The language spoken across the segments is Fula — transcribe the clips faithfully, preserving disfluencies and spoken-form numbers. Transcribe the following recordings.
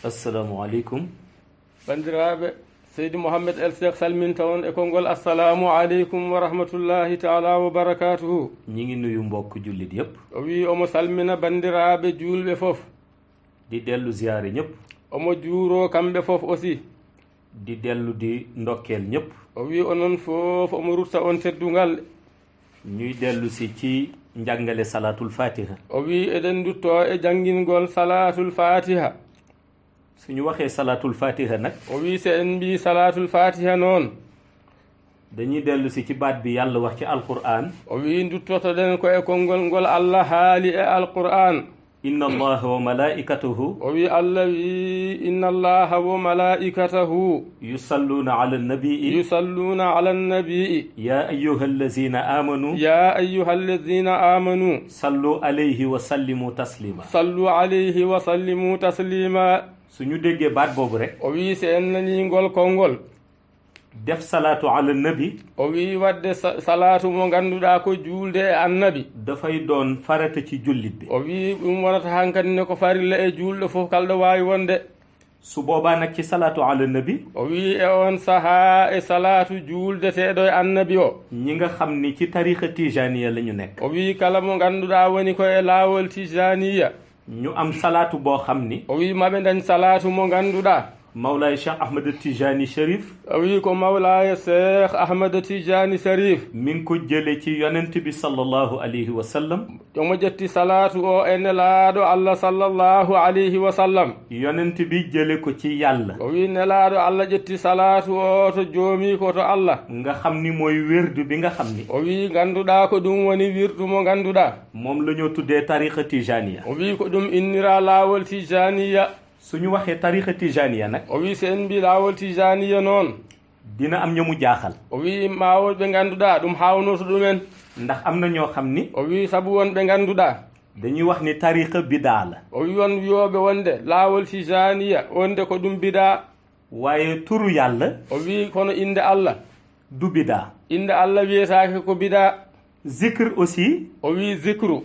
Assalamu alaikum. Banndiraaɓe, Seydi Mohammed El Seek salminta on e konngol Assalaamu aleykum wa rahmatullaahi taalaa wa barakaatuhu. Ñi ngi nuyu mbokk jullit yépp. O wiyi omo salmina banndiraaɓe juulɓe fof. Di dellu ziyaare ñépp. Omo juuroo kamɓe fof aussi. Di dellu di ndokkeel ñépp. O wiyi onon fof omo rutta on teddungal. Ñuy dellu si ci njàngale Salaatul Fatiha. O wiyi eɗen nduttoo e janngingol Salaatul Fatiha. Su ñu waxee Salaatul Fatiha nag, O wiyi so en mbii Salaatul Fatiha noon, dañuy dellu si ci baat bi Yàlla wax ci Alquraan. O wiyi nduttotoɗen ko e konngol ngol Allah haali e Alquraan. Inna Allaha wa malaikatahu O wiyi Allah wiyi, Inna Allaha wa malaikatahu yusalluna ala nabii yusalluuna ala nabii. Ya ayyuha allazina amanu Ya ayyuha allazina amanu sallu alayhi wa sallimu taslima. Sallu alayhi wa sallimu taslima. Su ñu déggee baat boobu rek, O wiyi so en nanii ngol konngol, def salaatu ala nabi o wiyi waɗde sa- salaatu mo ngannduɗaa ko juulde e annabi. Dafay doon farata ci jullit bi. O wiyi ɗum wonata hankadi ne ko farilla e juulɗo fof kalɗo waawi wonde. Su boobaa nag, ci salaatu ala nabi, O wiyi e on sahaa e salaatu juuldeteeɗo e annabi o. Ñi nga xam ni ci tarixa tijaniya la ñu nekk, O wiyi kala mo ngannduɗaa woni ko e laawol tijaniya. Ñu am salaatu boo xam ni O wiyi maɓe dañ salaatu mo ngannduɗaa. Mawlaay Cheikh Ahmed Tijani Cherif O wiyi ko Mawlaaya Cheikh Ahmed Tijani Cherif. Mi ngi ko jële ci Yonent bi sallallahu alayhi wa sallam. Omo ƴetti salaatu o e Nelaaɗo Allah sallallahu alayhi wa sallam. Yonent bi jële ko ci Yàlla. O wiyi Nelaaɗo Allah ƴetti salaatu o to Joomi ko to Allah. Nga xam ni mooy wérdu bi nga xam ni O wiyi ngannduɗaa ko ɗum woni wirdu mo ngannduɗaa. Moom la ñoo tuddee tarixa tijaniya. O wiyi ko ɗum innira laawol tijaniya. Su ñu waxee tarixa tijaniya nag, O wiyi so en mbii laawol tijaniya noon, dina am ñu mu jaaxal. O wiyi maawol ɓe ngannduɗaa ɗum haawnoto ɗumen. Ndax am na ñoo xam ni O wiyi sabu won ɓe ngannduɗaa. Dañuy wax ni tarixa bidaa la. O wiyi won wiyooɓe wonde laawol tijaniya wonde ko ɗum bidaa. Waaye turu Yàlla O wiyi kono innde Allah du bidaa. Innde Allah wiyetaake ko bidaa. Zikr aussi O wiyi zikru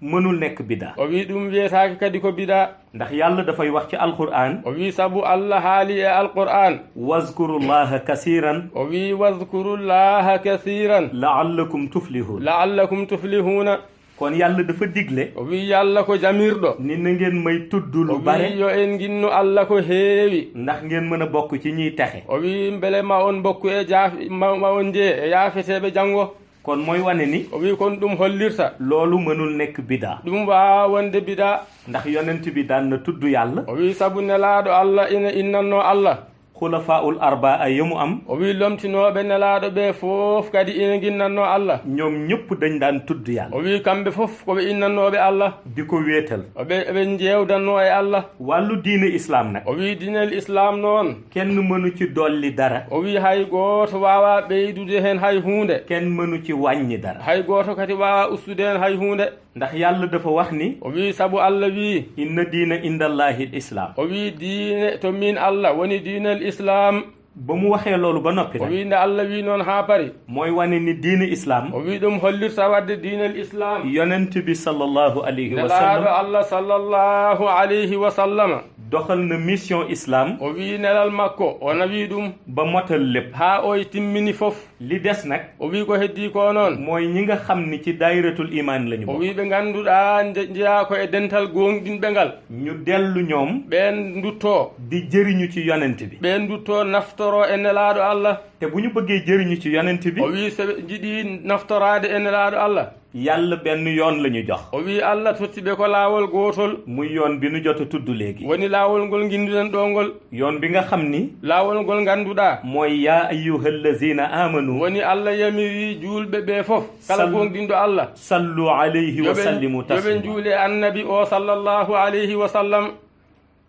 mënul nekk bidaa. O wiyi ɗum wiyetaake kadi ko bidaa. Ndax Yàlla dafay wax ci Alquraan. O wiyi sabu Allah haali e Alquraan. Wazkurullaha kasiran O wiyi wazkurullaha kasiran la'allakum tuflihun. La'allakum tuflihuna. Kon Yàlla dafa digle O wiyi Yàlla ko jamirɗo. Ni na ngeen may tudd O lu bare wiyi yo en nginnu Allah ko heewi. Ndax ngeen mën a bokk ci ñiy texe. O wiyi mbele ma on mbokku e jaaf- ma, ma on njee e yaafeteeɓe janngo. Kon mooy wane ni O wiyi kon ɗum hollirta loolu mënul nekk bidaa. Ɗum waawaa wonde bidaa. Ndax Yonent bi daan na tudd Yàlla. O wiyi sabu Nelaaɗo Allah ina innannoo Allah. Xulafaa'ul arbaa ya mu am O wiyi lomtinooɓe Nelaaɗo ɓe fof kadi ina nginnannoo Allah. Ñoom ñëpp dañ daan tudd Yàlla. O wiyi kamɓe fof ko ɓe innannooɓe Allah. Di ko wéetal. O ɓe ɓe njeewdannoo e Allah. Wàllu diine Islam nag, O wiyi diinel Islam noon. Kenn mënu ci dolli dara. O wiyi hay gooto waawaa ɓeydude heen hay huunde. Kenn mënu ci wàññi dara. Hay gooto kadi waawaa ustude heen hay huunde. Ndax Yàlla dafa wax ni O wiyi sabu Allah wiyi. Inna diina indallahi al-Islam. O wiyi diine to miin Allah woni diinel Islam. Ba mu waxee loolu ba noppi O nag, wiyi nde Allah wiyi noon haa pari. Mooy wane ni diine Islam, O wiyi ɗum hollirta waɗde diinel Islam. Yonent bi sallallahu alayhi wa Nelaaɗo sallam Allah sallallahu alayhi wa sallama. Doxal na mission Islam O wiyi nelal makko o nawi ɗum. Ba motal lépp. Haa o timmini fof. Li des nag, O wiyi ko heddii ko noon. Mooy ñi nga xam ni ci daayiratul iman la ñu O bokk. Wiyi ɓe ngannduɗaa nde njeyaa ko e dental goonɗinɓe ngal. Ñu dellu ñoom. Ɓeen nduttoo. Di jëriñu ci Yonent bi. Ɓeen nduttoo naftoroo e Nelaaɗo Allah. Te bu ñu bëggee jëriñu ci Yonent bi, O wiyi so ɓe njiɗii naftoraade e Nelaaɗo Allah. Yàlla benn yoon la ñu jox. O wiyi Allah totti ɓe ko laawol gootol. Muy yoon bi nu jot a tudd léegi. Woni laawol ngol nginnduɗen ɗoo ngol. Yoon bi nga xam ni Laawol ngol ngannduɗaa. Mooy yaa ayyuha allazina amanu. Woni Allah yamiri juulɓe ɓe fof. Kala Sal- goonɗinɗo Allah. Sallu alayhi Yo wa ɓe- sallimu yo ɓe taslima. Njuule Annabi o sallallahu alayhi wa sallam.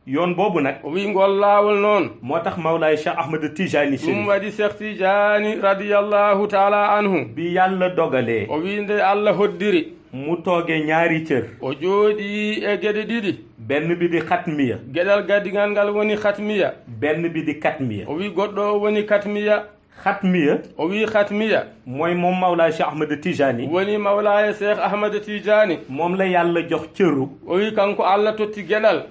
Yoon boobu nag, O wiyi ngol laawol noon. Moo tax Mawlaay Cheikh Ahmed Tijani Ɗum Chérif, waɗi Cheikh Tidiane radiyallahu taala anhu. Bi Yàlla dogalee O wiyi nde Allah hoddiri. Mu tooge ñaari cër. O jooɗii e geɗe ɗiɗi. Benn bi di xatmiya. Geɗal gadigal ngal woni xatmiya. Benn bi di katmiya. O wiyi goɗɗo o woni katmiya. Xatmiya O wiyi xatmiya. Mooy moom Mawlaay Cheikh Ahmed Tijani. Woni Mawlaaya Cheikh Ahmed Tidiane. Moom la Yàlla jox cëru. O wiyi kanko Allah totti geɗal.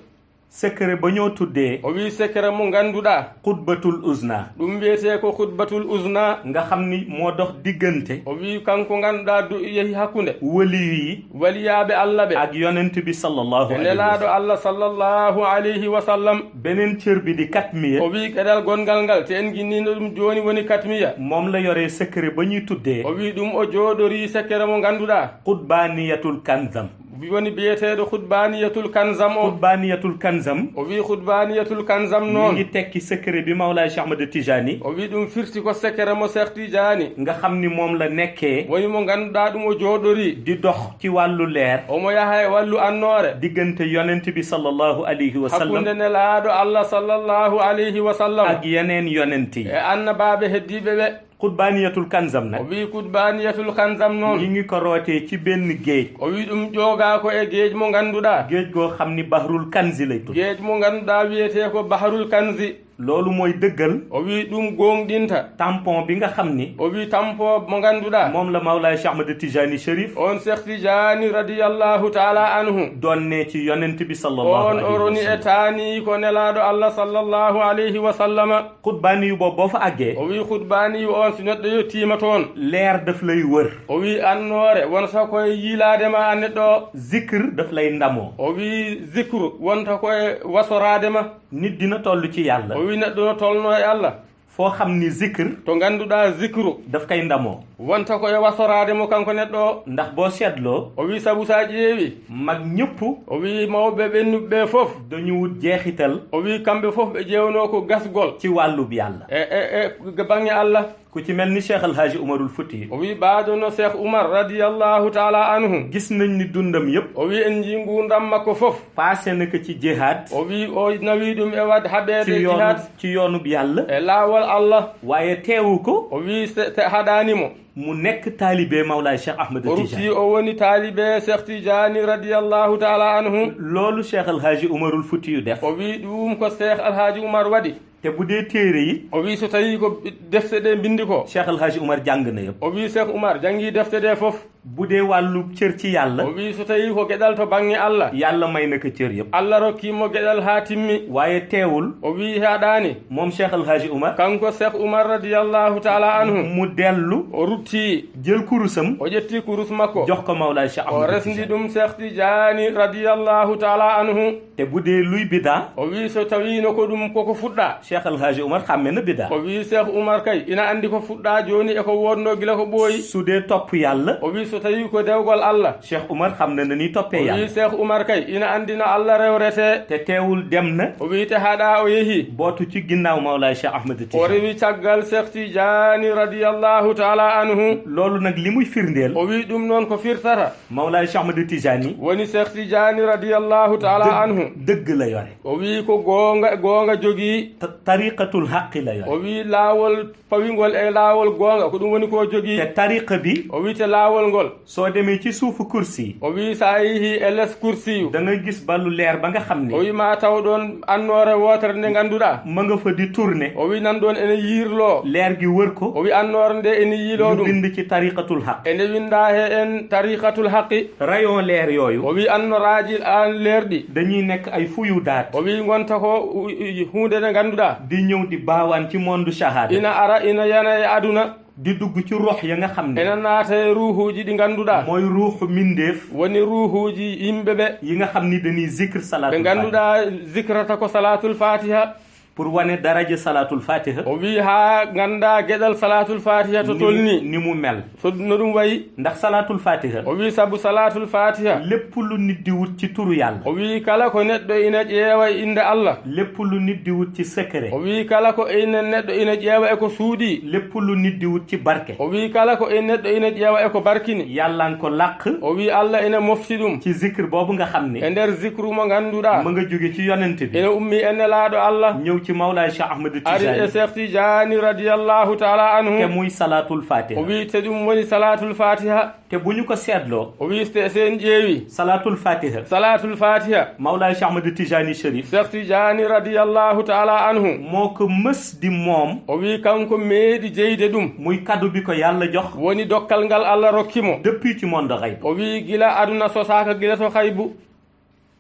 Secret ba ñoo tuddee. O wi secret mo ngannduɗaa. Xutbatul uzna. Ɗum wiyetee ko xutbatul uzna. Nga xam ni moo dox diggante. O wi kanko ngannduɗaa du yehi hakkunde. Waliyu yi. Waliyaaɓe Allah ɓe. Ak yonent bi sallallahu alayhi wa sallam. Nelaaɗo Allah sallallahu alayhi wa sallam. Beneen cër bi di katmiya. O wi geɗal gonngal ngal, te en ginniino ɗum jooni woni katmiya. Moom la yoree secret ba ñuy tuddee. O wi ɗum o jooɗorii secret mo ngannduɗaa. Xutbaaniyatul kanzam. Woni biyeteeɗo Xutbaaniyatul Kanzam o. Xutbaaniyatul Kanzam. O wi Xutbaaniyatul Kanzam noon. Mi ngi tekki secret bi Mawlaay Cheikh Ahmad Tijani. O wi ɗum firti ko secret mo Cheikh Tijani. Nga xam ni moom la nekkee. Woni mo ngannduɗaa ɗum o jooɗorii. Di dox ci wàllu leer. Omo yaha e wàllu annoore. Diggante yonent bi sallallahu alayhi wa sallam. Hakkunde nelaaɗo Allah sallallahu alayhi wa sallam. Ak yeneen yonent yi. E annabaaɓe heddiiɓe ɓe. Xutbaaniyatul Kanzam nag. O wi Xutbaaniyatul Kanzam noon. Ñi ngi ko rootee ci benn géej. O wi ɗum ƴoogaa ko e géej mo ngannduɗaa. Géej goo xam ni Bahrul Kanzi lay tudd. Géej mo ngannduɗaa wiyetee ko Bahrul Kanzi. Loolu mooy dëggal. O wi ɗum gooŋɗinta. Tampon bi nga xam ni. O wi tampon mo ngannduɗaa. Moom la Mawlaay Cheikh Ahmad Tijani Cherif. On Cheikh Tijani radiyallahu taala anhu. Doon ne ci yonent bi sallallahu alayhi wa sallam. On o roni e taani ko nelaaɗo Allah sallallahu alayhi wa sallama. Xutbaani yu boobu boo fa àggee. O wi xutbaani yu on si neɗɗo yottiima toon. Leer daf lay wër. O wi annoore wonta ko e yiilaade ma a neɗɗo. Zikr daf lay ndamoo. O wi zikru wonta ko e wasoraade ma. Nit dina toll ci Yàlla. O wi neɗɗo no tolnoo e Allah. Foo xam ni zikr. To ngannduɗaa zikru. Daf koy ndamoo. Wonta ko e wasoraade mo kanko neɗɗo o. Ndax boo seetloo. O wi sabu so a ƴeewi. Mag ñëpp. O wi mawɓe ɓennuɓe ɓe fof. Dañu wut jeexital. O wi kamɓe fof ɓe ƴeewnoo ko gasgol. Ci wàllub Yàlla. E, e, e baŋŋe Allah. Ku ci mel ni Cheikh El Hadji Umarul Futi. O wi baajo no Cheikh Umar radiyallahu taala anhu. Gis nañ ni dundam yépp. O wi en njii nguurndam makko fof. Paase na ko ci jihaad. O wi o nawi ɗum e waɗ haɓeede jihaad. Ci yoonu, ci yoonub Yàlla. E laawol Allah. Waaye teewu ko. O wi se, te haɗaani mo. Mu nekk taalibe Mawlaay Cheikh Ahmed Tijani. O rutti o woni taalibe Cheikh Tijani radiyallahu taala anhu. Loolu Cheikh El Hadji Umarul Futi yu def. O wi ɗum ko Cheikh El Hadji Umar waɗi. Te bu dee téere yi. O wi so tawii ko defte ɗe mbinndi ko. Cheikh El Hadji Umar jàng na yépp. O wi Cheikh Umar janngi defte ɗe fof. Bu dee wàllu cër ci Yàlla. O wi so tawii ko geɗal to baŋŋe Allah. Yàlla may na ko cër yépp. Allah rokki mo geɗal haa timmi. Waaye teewul. O wi haɗaani. Moom Cheikh El Hadji Umar. Kanko Cheikh Umar radiyallahu taala anhu. Mu dellu. O rutti. Jël kurusam. O ƴetti kurus makko. Jox ko Mawlaay Cheikh Ahmed Tijani. O resndi ɗum Cheikh Tijani radiyallahu taala anhu. Te bu dee luy bidaa. O wi so tawii no ko ɗum koko fuɗɗaa. Cheikh El Hadji Umar xàmme na bidaa. O wi Cheikh Umar kay ina anndi ko fuɗɗaa jooni e ko woodnoo gila ko ɓooyi. Su dee topp Yàlla. O wi so tawii ko dewgol Allah. Cheikh Umar xam na na ni toppee Yàlla. O wi Cheikh Umar kay ina anndi no Allah rewretee. Te teewul dem na. O wi te haɗaa o yehi. Bootu ci ginnaaw Mawlaay Cheikh Ahmed Tijani. O rewi caggal Cheikh Tijani radiyallahu taala anhu. Loolu nag li muy firndeel. O wi ɗum noon ko firtata. Mawlaay Cheikh Ahmed Tijani. Woni Cheikh Tijani radiyallahu taala anhu. Dëgg la yore. O wi ko goonga, goonga jogii. Ta-, tariqatul haqqi la yore. O wi laawol pawingol e laawol goonga, ko ɗum woni ko jogii. Te tariqa bi. O wi te laawol ngol. Soo demee ci suufu kursi. O wi so a yehi e les kursiyu. Da nga gis balu leer ba nga xam ni. O wi ma taw ɗoon annoore wootere nde ngannduɗaa. Ma nga fa di tourner. O wi nan ɗoon ene yiirloo. Leer gi wër ko. O wi annoore nde ene yiiloo ɗum. Ñu bind ci tariqatul haq. Ene winndaa he en tariqatul haqi. Rayon leer yooyu. O wi annoraaji aan leerɗi. Dañuy nekk ay fuyudaat. O wi ngonta ko u-, u-, huunde nde ngannduɗaa. Di ñëw di baawaan ci monde shahada. Ina ara, ina yana e aduna. Di dugg ci ruux ya nga xam ne. Ena naata e ruuhuuji ɗi ngannduɗaa. Mooy ruuxu mindeef. Woni ruuhuuji yimɓe ɓe. Yi nga xam ni dañuy zikr salaatul fatiha. Ɓe ngannduɗaa zikrata ko salaatul fatiha. Pour wane daraja salaatul fatiha. O wi haa nganndaa geɗal salaatul fatiha to tolni. Ni mu, ni mu mel. So no ɗum wayi. Ndax salaatul fatiha. O wi sabu salaatul fatiha. Lépp lu nit di wut ci turu Yàlla. O wi kala ko neɗɗo ina ƴeewa e innde Allah. Lépp lu nit di wut ci secret. O wi kala ko ina neɗɗo ina ƴeewa e ko suuɗii. Lépp lu nit di wut ci barke. O wi kala ko e neɗɗo ina ƴeewa e ko barkini. Yàlla nga ko làq. O wi Allah ina mofti ɗum. Ci zikr boobu nga xam ne. E nder zikru mo ngannduɗaa. Ma nga jóge ci yonent bi. Ina ummi e nelaaɗo Allah. Ñëw ci Mawlaay Cheikh Ahmed Tijani. Ari e Cheikh Tijani radiyallahu taala anhu. Te muy salaatul fatiha. O wi te ɗum woni salaatul fatiha. Te bu ñu ko seetloo. O wi so te, so en ƴeewi. Salaatul fatiha. Salaatul fatiha. Mawlaay Cheikh Ahmed Tijani Cherif. Cheikh Tijani radiyallahu taala anhu. Moo ko mës di moom. O wi kanko meeɗi jeyde ɗum. Muy kado bi ko Yàlla jox. Woni dokkal ngal Allah rokki mo. Depuis ci monde xayb. O wi gila aduna sosaaka, gila to xaybu.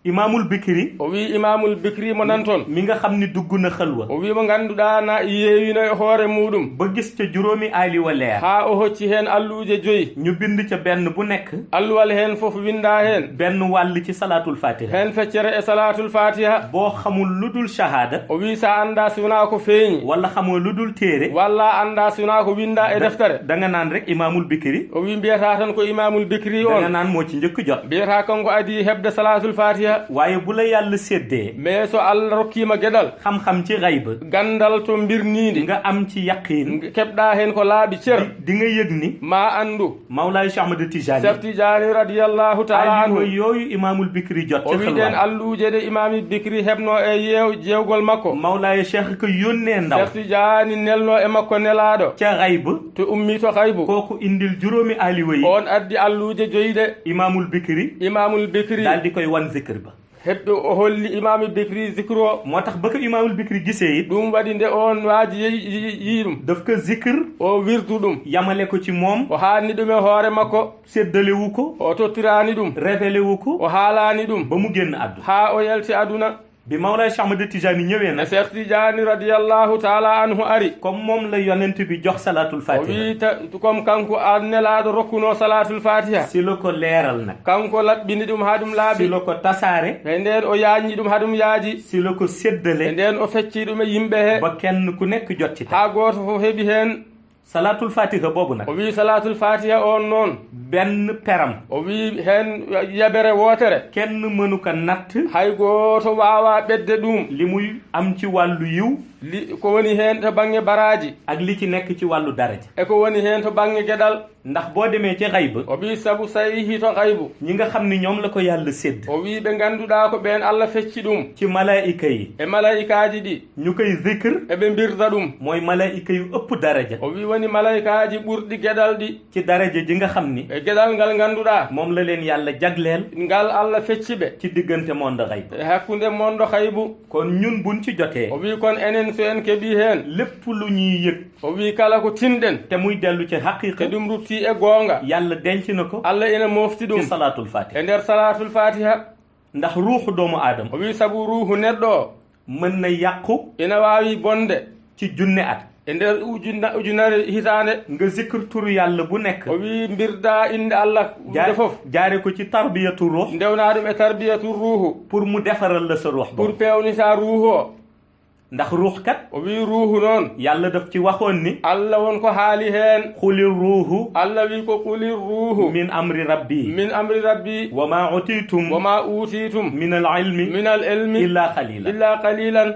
Imaamul Bikri. O wi Imaamul Bikri mo nan toon. Mi nga xam ni dugg na xalwa. O wi mo ngannduɗaa na yeewino e hoore muuɗum. Ba gis ca juróomi aali wa leer. Haa o hocci heen alluuje joyi. Ñu bind ca benn bu nekk. Alluwal heen fof winndaa heen. Benn wàll ci salaatul fatiha. Heen feccere e salaatul fatiha. Boo xamul lu dul shahaada. O wi sa anndaa si wonaa ko feeñi. Walla xamoo lu dul téere. Walla anndaa si wonaa ko winndaa e deftere. Da nga naan rek Imaamul Bikri. O wi mbiyataa tan ko Imaamul Bikri on. Da nga naan moo ci njëkk jot. Mbiyataa kanko adii heɓde salaatul fatiha. Waaye bu la Yàlla séddee. Mais so Allah rokkiima geɗal. Xam-xam ci xayb. Ganndal to mbirniindi. Nga am ci yaqiin. Keɓɗaa heen ko laaɓi cer. Di, di nga yëg ni. Ma anndu. Mawlaay Cheikh Ahmad Tijaani. Cheikh Tijaani radiyallahu taala anhu. Alluwa yooyu Imaamul Bikri jot ci xalwa. O wi ɗeen alluuje ɗe Imaamul Bikri heɓno e yeew, jeewgol makko. Mawlaay Cheikh ko yónnee ndaw. Cheikh Tijaani nelno e makko nelaaɗo. Ca xayb. To ummi to xaybu. Kooku indil juróomi alluwa yi. On addi alluuje joyi ɗe. Imaamul Bikri. Imaamul Bikri. Daal di koy wan zikr ba. Heɓɗo o holli Imaamul Bikri zikr o. Moo tax ba ko Imaamul Bikri gisee it. Ɗum waɗi nde on waaji yeyi, yi, yi ɗum. Daf ko zikr. O wirdu ɗum. Yamale ko ci moom. O haanni ɗum e hoore makko. Séddalewu ko. O tottiraani ɗum. Révélewu ko. O haalaani ɗum. Ba mu génn àdduna. Haa o yalti aduna. Bi Mawlaay Cheikh Ahmad Tijaani ñëwee nag. Cheikh Tijaani radiyallahu taala anhu ari. Comme moom la yonent bi jox salaatul fatiha. O wi ta, comme kanko an nelaaɗo rokkuno salaatul fatiha. Si la ko leeral nag. Kanko laɓɓini ɗum haa ɗum laaɓi. Si la ko tasaare. E ndeen o yaajni ɗum haa ɗum yaaji. Si la ko séddale. E ndeen o fecci ɗum e yimɓe he. Ba kenn ku nekk jot ci. Haa gooto fof heɓi heen. Salaatul fatiha boobu nag. O wi salaatul fatiha on noon. Benn peram. O wi heen yabere wootere. Kenn mënu ko natt. Hay gooto waawaa ɓetde ɗum. Li muy am ci wàllu yiw. Li, ko woni heen to bannge baraaji. Ak li ci nekk ci wàllu daraja. E ko woni heen to bannge geɗal. Ndax boo demee ci xayb. O wi sabu so yehii to xaybu. Ñi nga xam ni ñoom la ko Yàlla sédd. O wi ɓe ngannduɗaa ko ɓeen Allah fecci ɗum. Ci malaa'ika yi. E malaa'ikaaji ɗi. Ñu koy zikr. E ɓe mbirda ɗum. Mooy malaa'ika yu ëpp daraja. O wi woni malaa'ikaaji ɓurɗi geɗal ɗi. Ci daraja ji nga xam ni. E geɗal ngal ngannduɗaa. Moom la leen Yàlla jagleel. Ngal Allah fecci ɓe. Ci diggante monde xayb. E hakkunde monde xaybu. Kon ñun buñ ci jotee. O wi kon enen so en keɓii heen. Lépp lu ñuy yëg. O wi kala ko tinɗen. Te muy dellu ci haqiqa. Te ɗum rutti e goonga. Yàlla denc na ko. Allah ina mofti ɗum. Ci salaatul fatiha. E nder salaatul fatiha. Ndax ruuxu doomu aadama. O wi sabu ruuhu neɗɗo o. Mën na yàqu. Ina waawi bonde. Ci junne at. E nder ujuna-, ujunere hitaande. Nga zikr turu Yàlla bu nekk. O wi mbirda innde Allah nde fof. Jaare ko ci tarbiyatu ruux. Ndewnaa ɗum e tarbiyatu ruuhu. Pour mu defaral la sa ruux boobu. Pour peewnita ruuhu o. Ndax ruux kat. O wi ruuhu noon. Yàlla daf ci waxoon ni. Allah won ko haali heen. Qulir ruuhu. Allah wi ko qulir ruuhu. Min amri rabbi. Min amri rabbi. Wa ma utitum. Wa ma utitum. Min al ilmi. Min al ilmi. Illa qalila. Illa qalilan.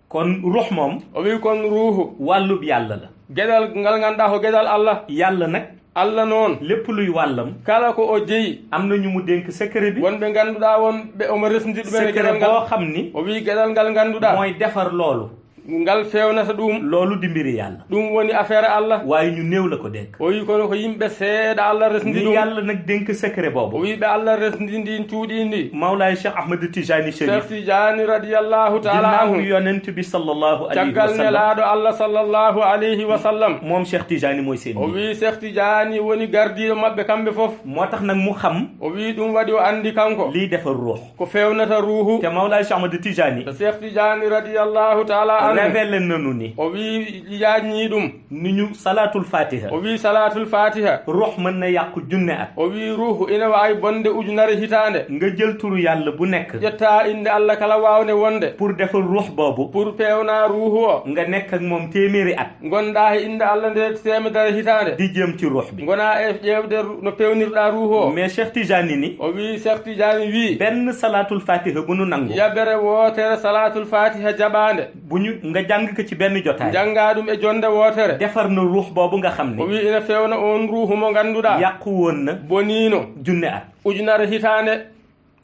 Kon ruux moom. O wi kon ruuhu. Wàllub Yàlla la. Geɗal ngal ngannduɗaa ko geɗal Allah. Yàlla nag. Allah noon. Lépp luy wàllam. Kala ko o jeyi. Am na ñu mu dénk secret bi. Won ɓe ngannduɗaa won ɓe omo resndi ɗumen e geɗal ngal. Secret boo xam ni. O wi geɗal ngal ngannduɗaa. Mooy defar loolu. Ngal feewnata ɗum. Loolu di mbiri Yàlla. Ɗum woni affaire Allah. Waaye ñu néew la ko dénk. O wi kono ko yimɓe seeɗa Allah resndi ɗum. Ñi Yàlla nag dénk secret boobu. O wi ɓe Allah resndi ndin cuuɗi ndi. Mawlaay Cheikh Ahmed Tijani Chérif. Cheikh Tijani radiyallahu taala anhu. Ginnaaw yonent bi sallallahu alayhi wa sallam. Caggal nelaaɗo Allah sallallahu alayhi wa sallam. Moom Cheikh Tijani mooy seen. O wi Cheikh Tijani woni gardiiɗo maɓɓe kamɓe fof. Moo tax nag mu xam. O wi ɗum waɗi o anndi kanko. Lii defar ruux. Ko feewnata ruuhu. Te Mawlaay Cheikh Ahmed Tijani. Te Cheikh Tijani radiyallahu taala anhu. Révélé nanu ni. O wi yaajni ɗum. Ni ñu salaatul fatiha. O wi salaatul fatiha. Ruux mën na yàqu junne at. O wi ruuhu ina waawi bonde ujunere hitaande. Nga jël turu Yàlla bu nekk. Ƴetta innde Allah kala waawnde wonde. Pour defar ruux boobu. Pour peewna ruuhu o. Nga nekk ak moom téeméeri at. Ngonɗaa e innde Allah nde teemedere hitaande. Di jëm ci ruux bi. Ngonaa e ƴeewde ru-, no peewnirɗaa ruuhu o. Mais Cheikh Tijani ni. O wi Cheikh Tijani wi. Benn salaatul fatiha bu nu nangu. Yabere wootere salaatul fatiha jaɓaande. Bu ñu, nga jàng ko ci benn jotaay. Janngaa ɗum e jonnde wootere. Defar na ruux boobu nga xam ni. O wi ina feewna on ruuhu mo ngannduɗaa. Yàqu woon na. Boniino. Junne at. Ujunere hitaande.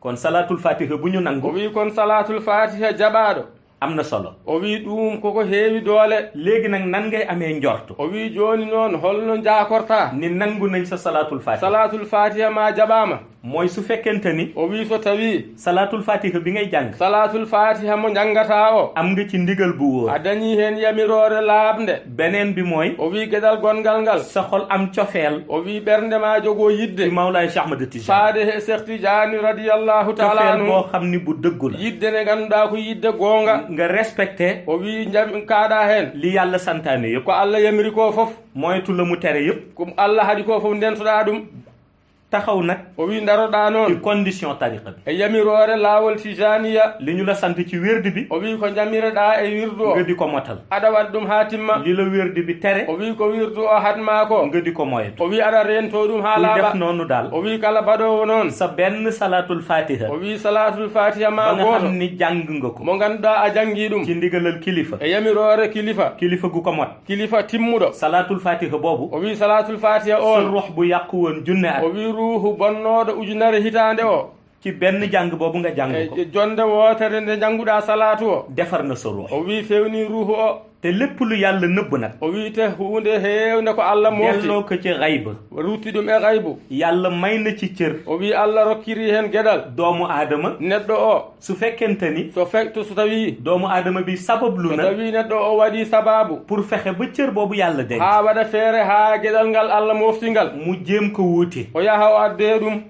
Kon salaatul fatiha bu ñu nangu. O wi kon salaatul fatiha jaɓaaɗo. Am na solo. O wi ɗum koko heewi doole. Léegi nag nan ngay amee njortu. O wi jooni noon holno njaakortaa. Ni nangu nañ sa salaatul fatiha. Salaatul fatiha ma jaɓaama. Mooy su fekkente ni o wi so tawi salaatul fatiha bi ngay jàng, salaatul fatiha mo njangata o, am nga ci ndigal bu wóor, a dañi heen yamiroore laaɓnde. Beneen bi mooy o wi geɗal gonngal ngal, sa xol am cofeel o wi ɓernde ma jogoo yidde ci Mawlaay Cheikh Ahmad Tijani, faade he Cheikh Tidiane radiyallahu taala cofeel anhu, boo xam ni bu dëggu la. Yidde nde ngannduɗaa ko yidde goonga. Nga respecté o wi jam kaaɗa heen li Yàlla santaane yëpp, ko Allah yamiri ko fof, moytu la mu tere yëpp, ko Allah haɗi ko fof ndentoɗaa ɗum. Taxaw nag o wi ndaroɗaa noon ci condition tariqa bi, e yamiroore laawol Tijaniya. Li ñu la sant ci wérdi bi o wi ko njamireɗaa e wirdu o, nga di ko motal, aɗa waɗa ɗum haa timma. Li la wérdi bi tere o wi ko wirdu o haɗ maa ko, nga di ko moytu. O wi aɗa reento ɗum haa laaɓa. Kuy def noonu daal, o wi kala baɗoowo noon, sa benn salaatul fatiha o wi salaatul fatiha ma ba nga gooto xam ni jàng nga ko, mo ngannduɗaa a janngi ɗum ci ndigalal kilifa, e yamiroore kilifa, kilifa gu ko mot, kilifa timmuɗo. Salaatul fatiha boobu o wi salaatul fatiha sa on, ruux bu yàqu woon junne at, o wi ruuhu bonnooɗo ujunere hitaande o, ci benn jàng boobu nga jàng e ko, jonde wootere nde njannguɗaa salaatu o, defar na sa ruux, o wi fewni ruuhu o. Te lépp lu Yàlla nëbb nag o wi te huunde heewnde ko Allah moofti, delloo ko ci xayb, rutti ɗum e xaybu. Yàlla may na ci cër o wi Allah rokkiri heen geɗal doomu aadama. Neɗɗo o su fekkente ni so fe-, to so tawi doomu aadama bi sabablu so na tawi neɗɗo o waɗi sababu pour fexe ba cër boobu Yàlla denc, haa waɗa feere haa geɗal ngal Allah moofti ngal, mu jéem ko wuute, o yaha o addee ɗum.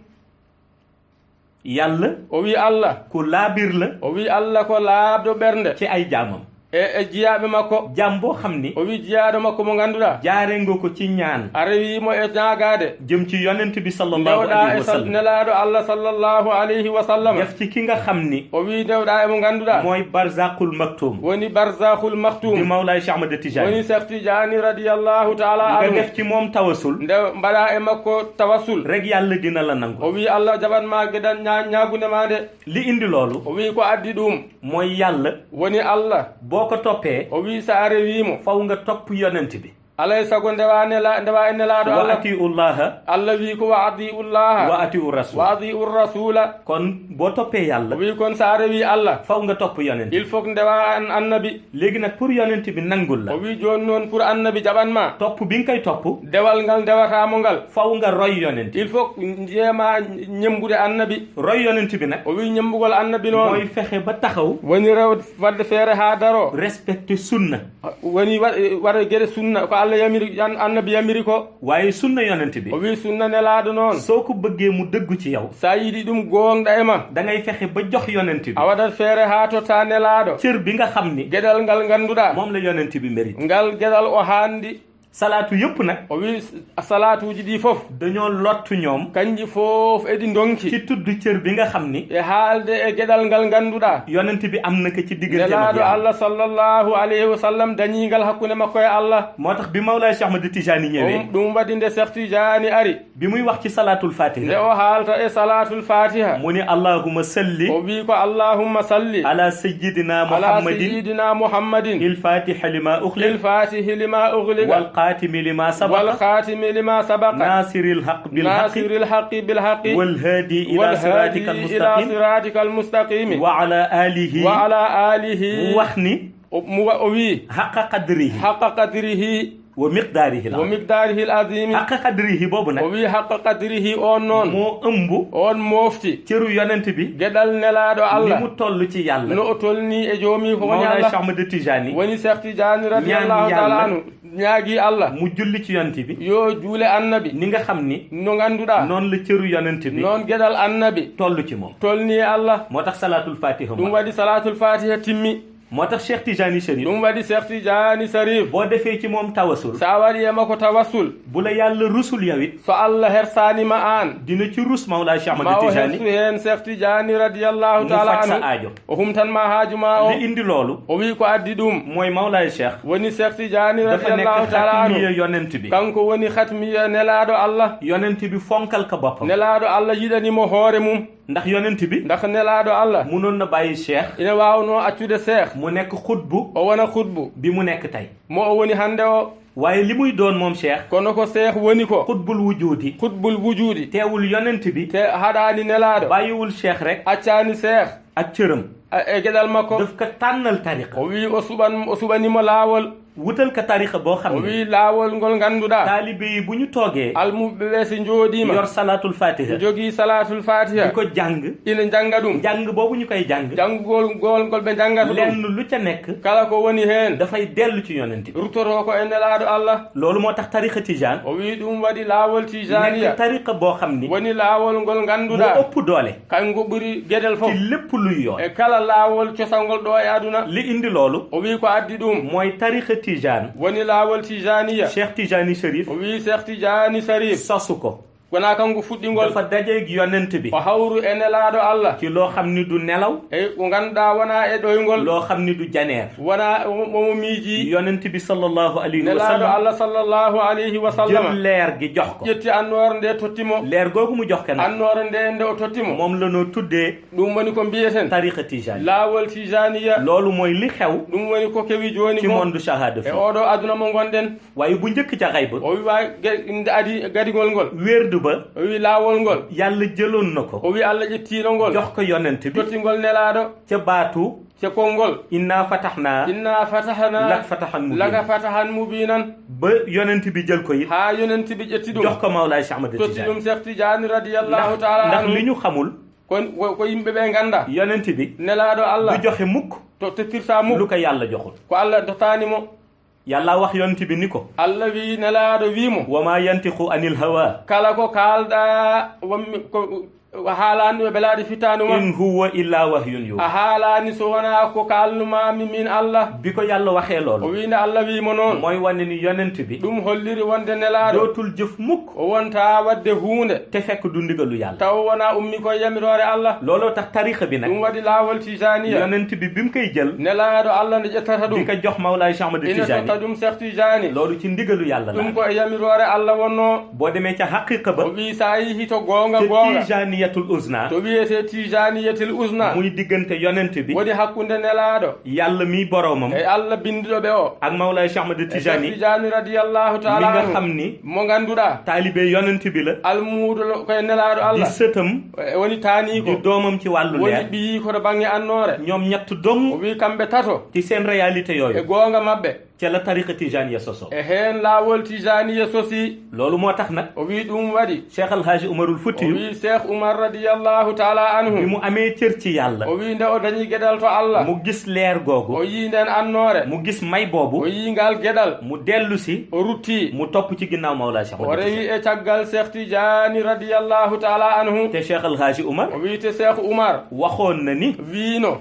Yàlla o wi Allah ku laabir la, o wi Allah ko laaɓɗo ɓernde ci ay jaamam, e, e jiyaaɓe makko. Jaam boo xam ni o wi jiyaaɗo makko mo ngannduɗaa, jaare nga ko ci ñaan, a rewi mo e ñaagaade jëm ci yonent bi sallallahu ndewɗaa alayhi e wa sal-, sallam, nelaaɗo Allah sallallahu alayhi wa sallam, def ci ki nga xam ni o wi ndewɗaa e mo ngannduɗaa mooy barzaqul maktum, woni barzaqul maktum, di Mawlaay Cheikh Ahmad Tijani, woni Cheikh Tidiane radiyallahu taala anhu, nga def ci moom tawasul, nde mbaɗa e makko tawasul rek, Yàlla dina la nangu. O wi Allah jaɓan ma geɗal ñaa-, ñaagunde ma nde. Li indi loolu o wi ko addi ɗum mooy Yàlla, woni Allah, boo ko toppee o wi so a rewi mo, faw nga topp yonent bi. Alay sago ndewa nela-, ndewa e nelaaɗo wa Allah. Atiu llaha, Allah wi ko wa atiu llaha wa atiu rasul, wa atiu rasula. Kon boo toppee Yàlla o wi kon so a rewi Allah, faw nga topp yonent, il faut que ndewa an annabi. Léegi nag pour yonent bi nangul la o wi jooni noon pour annabi jaɓan ma, topp bi nga koy topp, dewal ngal ndewata mo ngal, faw nga roy yonent, il faut que njeema ñembude annabi. Roy yonent bi nag o wi ñembugol annabi noon mooy fexe ba taxaw, woni rew fadde feere haa daro, respecté sunna, woni wa-, waɗa geɗe sunna ko Allah yamiri, an-, annabi yamiri ko. Waaye sunna yonent bi o wi sunna nelaaɗo noon, soo ko bëggee mu dëggu ci yow, so a yiɗi ɗum gooŋɗa e ma, da ngay fexe ba jox yonent bi, a waɗat feere haa totta nelaaɗo cër bi nga xam ni geɗal ngal ngannduɗaa moom la yonent bi mérite, ngal geɗal o haandi. Salaatu yëpp nag o wi s-, salaatuuji ɗi fof dañoo lottu ñoom, kanji fof eɗi ndonki ci tudd cër bi nga xam ni e haalde e geɗal ngal ngannduɗaa yonent bi am na ko ci diggante nelaaɗo Allah sallallahu alayhi wa sallam dañi ngal hakkunde makko e Allah. Moo tax bi Mawlaay Cheikh Ahmad Tijani ñëwee, ɗum, ɗum waɗi nde Cheikh Tidiane ari, bi muy wax ci salaatul fatiha, nde o haalta e salaatul fatiha, mu ni allahumma salli, o wi ko allahumma salli ala sayyidina ala muhammadin, sayyidina muhammadin, il fatihi lima ughliq, il fatihi lima ughliq, wal khatimi lima sabaqa, wal khatimi lima sabaqa, nasiril haq bil haqi, nasiril haqi bil haqi, wal hadi ila wal hadi siratikal ila mustaqim, siratikal mustaqim, wa ala alihi, wa ala alihi. Mu wax ni o, mu wa-, o wi haqqa qadrihi, haqqa qadrihi wa miqdaarihi wa al-azim. Miqdaarihi al-azim. Haqqa qadrihi boobu nag o wi haqqa qadrihi on noon moo ëmb, on moofti cëru yonent bi, geɗal nelaaɗo ni Allah mu toll ci Yàlla, no o tolni e joomi ko woni Mawlaa Allah. Cheikh Ahmad Tijani woni Cheikh Tidiane ñaan radiyallahu taala Yàlla anhu, ñaagi Allah mu julli ci yonent bi, yo juule annabi, ni nga xam ni no ngannduɗaa noonu la cëru yonent bi, noon geɗal annabi toll ci moom, tolni e Allah. Moo tax salaatul fatiha ɗum ma waɗi salaatul fatiha timmi. Moo tax Cheikh Tijani Cherif, ɗum waɗi Cheikh Tidiane Cherif, boo defee ci moom tawasul, so a waɗi e makko tawassul, bu la Yàlla rusul yow it, so Allah hersaani ma aan, dina ci rus Mawlaa Cheikh Ahmad Tijani, ma o hersu heen Cheikh Tidiane radiyallahu taala anhu, mu faj sa aajo, o humtan ma haaju ma o. Li indi loolu o wi ko addi ɗum mooy Mawlaa Cheikh woni Cheikh Tidiane dafa nekk radiyallahu taala anhu, xatmiya yonent bi, kanko woni xatmiya nelaaɗo Allah, yonent bi fonkal ko boppam, nelaaɗo Allah yiɗani mo hoore mum. Ndax yonent bi, ndax nelaaɗo Allah, munoon na bàyyi Cheikh, ina waawnoo accude Cheikh, mu nekk xutbu, o wona xutbu, bi mu nekk tey, mo o woni hannde o. Waaye li muy doon moom Cheikh, kono ko Cheikh woni ko xutbul wujudi, xutbul wujudi, teewul yonent bi, te haɗaani nelaaɗo, bàyyiwul Cheikh rek, accaani Cheikh ak cëram, a-, e geɗal makko, daf ko tànnal tariqa, o wi o suɓan, o suɓani mo laawol. Wutal ka tarixa boo xam O ne wi laawol ngol ngannduɗaa. Taalibe yi bu ñu toogee Almuɓɓe ɓe si njooɗiima. Yor salaatul fatiha, Jogii salaatul fatiha. Di ko jàng. Ina njannga ɗum. Jàng boobu ñu koy jàng, Janngugol ngol ngol ɓe njanngata ɗum. Lenn lu ca nekk Kala ko woni heen. Dafay dellu ci yonent bi. Ruttoto ko e nelaaɗo Allah. Loolu moo tax tarixa tijaan O wi ɗum waɗi laawol tijaniya. Nekk tarixa boo xam ni Woni laawol ngol moo ngannduɗaa. Ëpp doole Kanko ɓuri gedel fof. Ci lépp luy yoon. E kala laawol cosangol ɗo e aduna. Li indi loolu O wi ko addi ɗum. Mooy tarixa tijaan. Woni laawol tijaniya. Cheikh Tijani Sharif O wi Cheikh Tijani Sharif. Sosu ko. Wona kanko fuɗɗingol. Dafa dajeeg yonent bi. O hawru e nelaaɗo Allah. Ci loo xam ni du nelaw. E ko ngannduɗaa wona e ɗoyngol. Loo xam ni du janeer. Wona omo miiji. Yonent bi sallallahu alayhi wa Nelaaɗo sallam. Allah sallallahu alayhi wa sallam. Jël leer gi jox ko. Ƴetti annoore nde totti mo. Leer googu mu jox ko nag. Annoore nde nde o totti mo. Moom la noo tuddee Ɗum woni ko mbiyeten. Tarixa tijaan. Laawol tijaniya. Loolu mooy li xew. Ɗum woni ko kewi jooni Ci ko. Monde shahada E fii. Oɗo aduna mo ngonɗen. Waaye bu njëkk ca xayb. O wi wa ge- inde adi gadigol ngol. Wérdu ba. O wi laawol ngol. Yàlla jëloon na ko. O wi Allah ƴettiino ngol. Jox ko yonent bi. Tottingol nelaaɗo. Ca baatu. Ce konngol. Inna fatahna. Inna fatahna. Lak fatahan mubina. Laka fatahan mubinan. Ba yonent bi jël ko it. Haa yonent bi ƴetti ɗum. Jox ko Mawlaay Cheikh Ahmad Totti Tijani. Ɗum Cheikh Tijani radiyallahu taala Ndax anhu. Li ñu xamul. Kon ko ko yimɓe ɓe ngannda. Yonent bi. Nelaaɗo Allah. Du joxe mukk. To tottirta mukk. Lu ko Yàlla joxul. Ko Allah dotaani mo. Yàlla wax yonent bi ni ko. Allah wi nelaaɗo wi mo. Wa ma yantiqu anil hawa. Kala ko kaalɗa wammi ko haalaani ɗo belaaɗe fittaani ma. In huwa illa wahyun yuha. A haalaani so wonaa ko kaalnumaami min Allah. Bi ko Yàlla waxee O loolu. wi nde Allah wi mo noon. Mooy wane ni yonent bi. Ɗum holliri wonde nelaaɗo. Dootul jëf mukk. O wonta waɗde huunde. Te fekk du ndigalu Yàlla. Taw wonaa ummi ko e yamiroore Allah. Looloo tax tarixa bi nag. Ɗum waɗi laawol tijaniya. Yonent bi bi mu koy jël. Nelaaɗo Allah nde ƴettata Di ɗum. Ko jox Mawlaay Cheikh Ahmad Ina Tijani. Totta ɗum Cheikh Tijani. Loolu ci ndigalu Yàlla la. Ɗum ko e yamiroore Allah wonnoo. Boo demee ca xaqiqa ba. O wi so a yehii to goonga Te goonga. Tijaniyatul Uzna. To wiyetee Tijaniyatil Uzna. Muy diggante yonent bi. Woni hakkunde nelaaɗo. Yàlla mi boroomam. E Allah binnduɗo ɓe o. Ak Mawlaay Cheikh Ahmad Cheikh Tijani. Tijani radiyallahu Mi taala nga anhu. Xam ni. Mo ngannduɗaa. Taalibe yonent bi la. Almuudo ko e nelaaɗo Di Allah. Sëtam. E woni taaniiko. Di doomam ci wàllu Woni leer. Ɓiyi ko to bannge annoore. Ñoom ñett dong. O wi kamɓe tato. Ci seen réalité E yooyu. Goonga maɓɓe. Ca la tariqa tijaniya soso. E heen laawol tijaniya sosi. Loolu moo tax nag. O wi ɗum waɗi. Cheikh Alhaji Umarul O Futiyu. Wi Cheikh Umar radiyallahu taala Bi anhu. Mu amee cër ci Yàlla. O wi nde o dañi geɗal to Allah. Mu gis leer googu. O yi nden annoore. Mu gis may boobu. O yi ngal geɗal. Mu dellu si. O rutti. Mu topp ci ginnaaw Mawlaay Cheikh O Ahmad rewi Tijani. E caggal Cheikh Tijani radiyallahu taala anhu. Te Cheikh Alhaji Umar. O wi te Cheikh Umar. Waxoon na ni. Wiino.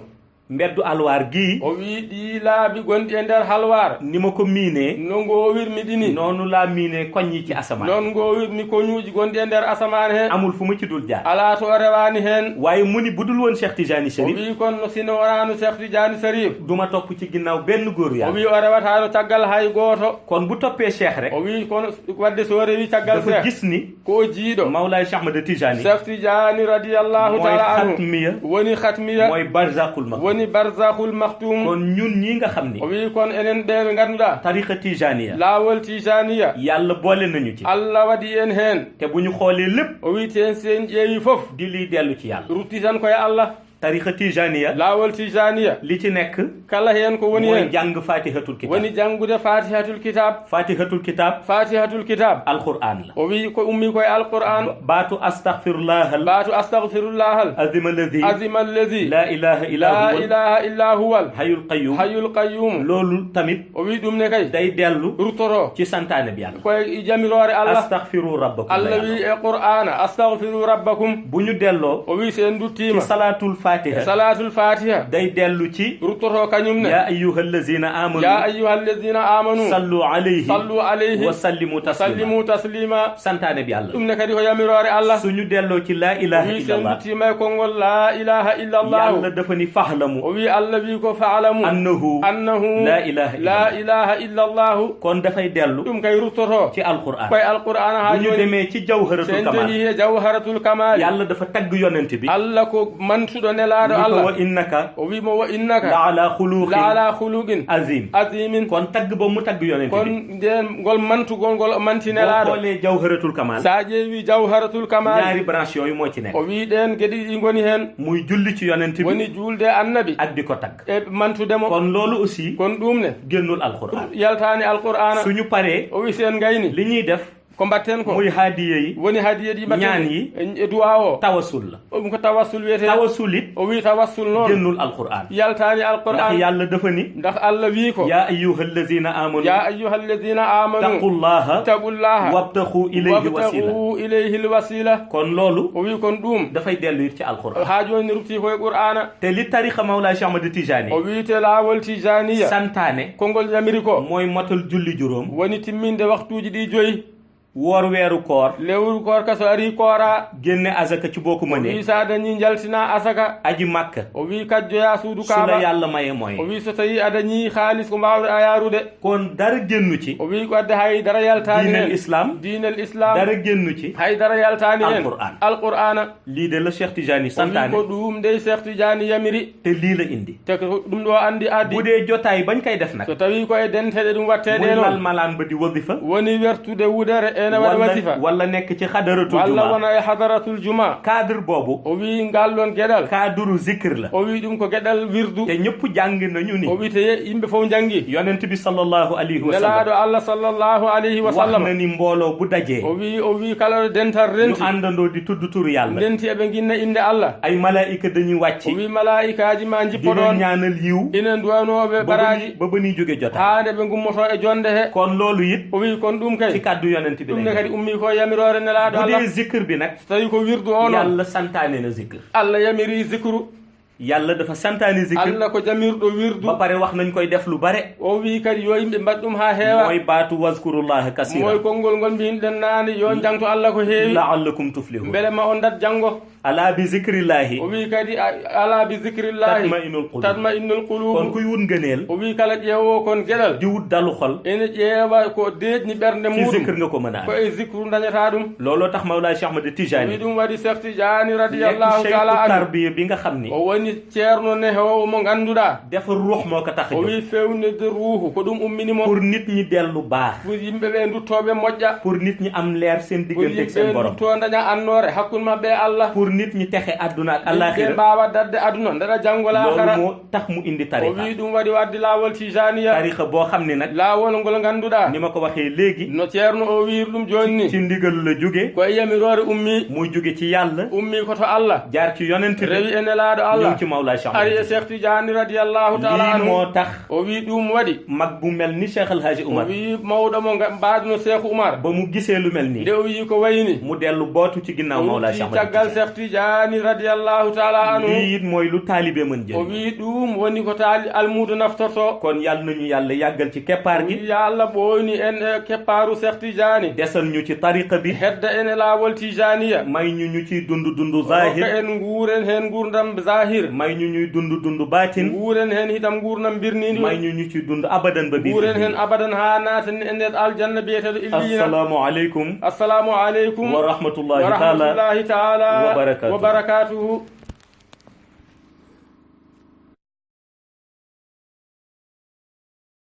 Mbeddu Alwaar gii. O wi ɗii laabi gonɗi e nder Halwaar. Ni ma ko miinee. No ngoowirmi ɗini. Noonu laa miinee koñ yi ci asamaan. Noon ngoowirmi koñuuji gonɗi e nder asamaan he. Amul fu ma ci dul jaar. Alaa to o rewaani heen. Waaye mu ni bu dul woon Cheikh Tijani O Sharif. Wi kono no sino wonaano Cheikh Tijani Sharif. Du ma topp ci ginnaaw benn góor O Yàlla. Wi o rewataano caggal hay gooto. Kon bu toppee Cheikh rek. O wi kono wadde so o rewi caggal Dafa Cheikh. Gis ni. Ko o jiiɗo. Mawlaay Cheikh Ahmad Tijani. Cheikh Tijani radiyallahu Mooy taala anhu. Xatmiya. Woni Xatmiya. Mooy Barzakul Maktum. Woni Barzakul Maktum. Kon ñun ñi nga xam ni. O wi kon enen ɓe ɓe ngannduɗaa. Tariqa Tijaniya. Laawol Tijaniya. Yàlla boole nañu ci. Allah waɗi en heen. Te bu ñu xoolee lépp. O wi te en so en ƴeewi fof. Di liy dellu ci Yàlla. Rutti tan ko e Allah. Tariqa Tijaniya. Laawol Tijaniya. Li ci nekk. Kala heen ko woni heen. Mooy jàng Fatihatul Kitab. Woni janngude Fatihatul Kitab. Fatihatul Kitab. Fatihatul Kitab. Alquran la. O wi ko ummi ko e Alquran. Ba-, baatu astaghfirullah al- Baatu astaghfirullah al- Azim allazi. Azim allazi. La ilaha illa La huwal. Ilaha illa huwal. Hayyul qayyum. Hayyul qayyum. Loolu tamit. O wi ɗum ne kay. Day dellu. Ruttoto. Ci santaane bi Yàlla. Koye jamiroore Allah. Astaghfiru rabbakum. Allah wi e Qur'aana, "Astaghfiru rabbakum." Bu ñu delloo. O wi, so en nduttiima. Ci salaatul Fatiha. E salaatul Fatiha. Day dellu ci. Ruttoto kañum ne. "Ya ayyuhallazina amanu." "Ya ayyuhallazina amanu." "Sallu alayhi." "Sallu alayhi." "Wa sallimu taslima." "Sallimu taslima." Santaane bi Yàlla. Ɗum ne kadi ko yamiroore Allah. Su ñu delloo ci la ilaha illallah. O wi, so en nduttiima e konngol la ilaha illallah. Yàlla dafa ni, "Fa'lamu." O wi, Allah wi ko, "Fa'lamu." "Annahu." Annahu. La ilaha illallah. La ilaha illallah. Kon dafay dellu. Ɗum kay ruttoto. Ci Alqur'aan. Koye Alqur'aan haa jooni. Bu ñu demee ci Jawharatul Kamal. So en njehii e Jawharatul Kamal. Yàlla dafa tagg yonent bi. Allah ko mantuɗo Nelaaɗo Allah. Wa innaka. O wi mo, wa innaka. La ala khuluqin. La ala khuluqin. Azim. Azimin. Kon tagg bo mu tagg yonent bi. Kon nden ngol mantugol ngol o manti Nelaaɗo. Boo xoolee Jawharatul Kamal. Sa ƴeewi Jawharatul Kamal. Ñaari branche yooyu moo ci nekk. O wi ɗeen geɗe ɗi ngoni heen. Muy julli ci yonent bi. Woni juulde Annabi. Ak di ko tagg. E mantude mo. Kon loolu aussi. Kon ɗum ne. Génnul Alquran. Yaltaani Alqur'aana. Suñu paree. O wi seen ngayni. Li ñuy def. Ko mbatten ko. Muy hadiya yi. Woni hadiya ɗi mbatten. Ñaan yi. E, e du'a o. Tawassul la. O ɗum ko tawassul wiyetee. Tawassul it. O wi tawassul noon. Génnul Alqur'an. Yaltaani Alqur'an. Ndax Yàlla dafa ni. Ndax Allah wi ko. Ya ayyuhallazina amanu. Ya ayyuhallazina amanu. Taqullaha. Taqullaha. Wabtaghu ilayhi wasila. Wabtaghu ilayhi wasila. Kon loolu. O wi kon ɗum. Dafay dellu it ci Alqur'an. Haa jooni rutti ko e Qur'aana. Te li tariqa Mawlaa Cheikh Ahmad Tijani. O wi te laawol Tijaniya. Santaane. Konngol yamiri ko. Mooy motal julli juróom. Woni timminde waxtuuji ɗi joyi. Woor weeru koor. Lewru koor ka so ari koora. Génne asaka ci boo ko mënee. O wi sa dañi njaltina asaka. Aji Makka. O wi kajjoya suudu Kaaba. Su la Yàlla maye mooy. O wi so tawi a dañi xaalis ko mbaawɗa a yaarude. Kon dara génnu ci. O wi ko adde hay dara yaltaani heen. Diinal Islam. Diinal Islam. Dara génnu ci. Hay dara yaltaani heen. Alqur'an. Alqur'aana. Lii de la Cheikh Tijani santaane. O wi ko ɗum dey Cheikh Tijani yamiri. Te lii la indi. Te ko ɗum ɗo andi addi. Bu dee jotaay bañ koy def nag. So tawi ko e denteɗe ɗum wattee ɗe noon. Muy lal malaan ba di wazifa. Woni wertude wudere ene waɗa wazifa. Walla nekk ci xadaratul juma. Walla wona e hadaratul juma. Cadre boobu. O wi ngal ɗon geɗal. Cadre zikr la. O wi ɗum ko geɗal wirdu. Te ñëpp jàng nañu ni. O wi te yimɓe fof njanngi. Yonent bi sallallahu alayhi wa sallam. Nelaaɗo Allah sallallahu alayhi wa sallam. Wax na ni mbooloo bu dajee. O wi, o wi kala ɗo dental renti. Ñu àndandoo di tudd turu Yàlla. Ndenti eɓe nginna innde Allah. Ay malaa'ika dañuy wàcc. O wi malaa'ikaaji ma njippo ɗoon. Di leen ñaanal yiw. Ina duwanooɓe baraaji. Ba ba ñuy jóge jotaay. Haa nde ɓe ngummoto e jonde he. Kon loolu it. O wi kon ɗum kay. Ci kàddu yonent bi. Ɗum ne kadi ummi ko yamiroore Nelaaɗo Allah. Bu dee zikr bi nag. So tawi ko wirdu o noon. Yàlla santaane na zikr. Allah yamiri zikru. Yàlla dafa santaane zikr. Allah ko jamirɗo wirdu. Ba pare wax nañ koy def lu bare. O wi kadi yo yimɓe mbaɗ ɗum haa heewa. Mooy baatu wazkurullaha kasira. Mooy konngol ngol mbiyinɗen naane yo njaŋto Allah ko heewi. La'allakum tuflihun. Mbele ma on ndat janngo. Ala bi zikrillahi. O wi kadi a-, ala bi zikrillahi. Tatma'innul qulub. Tatma'innul qulub. Kon kuy wut ngëneel. O wi kala ƴeewo kon geɗal. Di wut dalu xol. Ene ƴeewa ko deeƴni ɓernde muɗum. Ci zikr nga ko mën a am. Ko e zikru dañata ɗum. Looloo tax Mawlaa Cheikh Ahmad Tijani. O wi ɗum waɗi Cheikh Tijani radiyallahu taala anhu. Nekk cheikhu tarbiya bi nga xam ni. O woni ceerno nehoowo mo ngannduɗaa. Defar ruux moo ko tax a jóg. O wi fewnirde ruuhu, ko ɗum ummini mo. Pour nit ñi dellu baax. Pour yimɓe ɓe nduttooɓe moƴƴa. Pour nit ñi am leer seen diggante ak seen borom. Pour yimɓe nduttoo ndaña annoore hakkunde maɓɓe e Allah. Pour nit ñi texe àdduna ak àllaaxira. Yimɓe mbaawa darde aduna, ndaɗa janngo laaxara. Loolu moo tax mu indi tariqa. O wi ɗum waɗi wadde laawol Tijaniya. Tariqa boo xam ne nag. Laawol ngol ngannduɗaa. Ni ma ko waxee léegi. No ceerno o wiiri ɗum jooni ni. Ci ndigal la jóge. Ko e yamiroore ummi. Muy jóge ci Yàlla. Ummi ko to Allah. Jaar ci yonent bi. Rewi e Nelaaɗo Allah. Ñëw ci Mawlaa Cheikh Ahmad Tijani. Ari e Cheikh Tijani radiyallahu taala anhu. Lii moo tax. O wi ɗum waɗi. Mag bu mel ni Cheikh El Hadji Umar. O wi mawɗo mo nga-, mbaadno Cheikh Umar. Ba mu gisee lu mel nii. Nde o wi ko wayi ni. Mu dellu bootu ci ginnaaw Mawlaa Cheikh Ahmad Tijani. O rutti caggal Cheikh Tijani radiyallahu taala anhu. Lii it mooy lu taalibe mën jël. O wi ɗum woni ko taali-, almuudo naftorto. Kon yal nañu Yàlla yàggal ci keppaar gi. O wi ya Allah ɓooyni en e keppaaru Cheikh Tijani. Desal ñu ci tariqa bi. Hedda en e laawol Tijaniya. May ñu ñu ciy dund dundu zahir. Hokka en nguuren heen nguurndam zahir. May ñu ñuy dund dundu baatin. Nguuren heen itam nguurndam birniindi. May ñu ñu ciy dund abadan ba bii. Nguuren heen abadan haa naaten e nder aljanna biyeteeɗo Illiyina. Assalaamu aleykum. Assalaamu aleykum. Wa rahmatullahi taala. Wa rahmatullahi taala. Wa barakaatuhu. Wa barakaatuhu.